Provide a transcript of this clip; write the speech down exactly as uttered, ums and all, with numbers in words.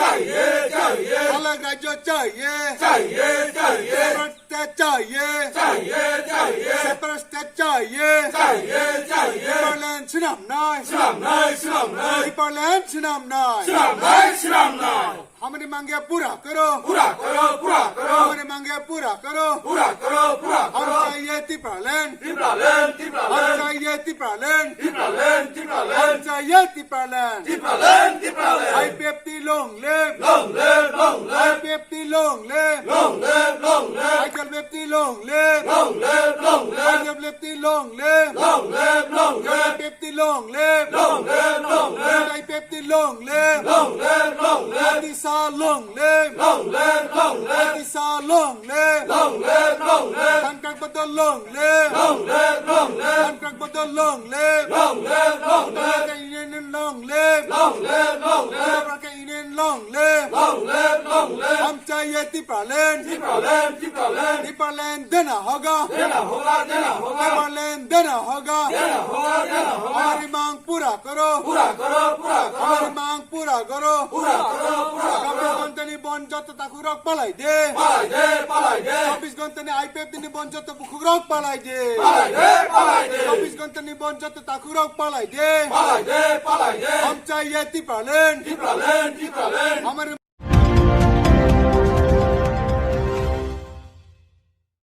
चाहिए, चाहिए। अलग राज्य चाहिए। चाहिए, चाहिए। Separate state चाहिए। चाहिए, चाहिए। Separate state चाहिए। चाहिए, चाहिए। Tipraland swnamnai। Swnamnai, swnamnai। Tipraland swnamnai। Swnamnai, swnamnai। हमारी मांगे पूरा करो। पूरा करो, पूरा करो। हमारी मांगे पूरा करो। पूरा करो, पूरा करो। हम चाहिए Tipraland। Tipraland, Tipraland। हम चाहिए Tipraland। Tipraland, Tipraland। हम चाहिए Tipraland। Tipraland, Tipraland। IPFT long live। Long live, long live। IPFT long live। Long live, long live। IPFT long live। Long live, long live। IPFT long live। Long live, long live। IPFT long live। Long live, long live। IPFT long live। Long live, long live। Odisha long live. Long live, long live. Odisha long live. Long live, long live. Contract badal long live. Long live, long live. Contract badal long live. Long live, long live. Union long live. Long live, long live. Union long live. Long live, long live. हम चाहिए Tipraland। Tipraland, Tipraland। Tipraland देना होगा। देना होगा, देना होगा। Tipraland देना होगा। देना होगा, देना होगा। हमारी मांग पूरा करो। पूरा करो, पूरा करो। हमारी मांग पूरा करो। पूरा करो, पूरा करो। चौबीस घंटे ni bon jat takhurok palai de. Palai de, palai de. चौबीस घंटे ni IPFT ni bon jat takhurok palai de. Palai de, palai de. चौबीस घंटे ni bon jat takhurok palai de. Palai de, palai de. हम चाहिए Tipraland। Tipraland, Tipraland। हमारे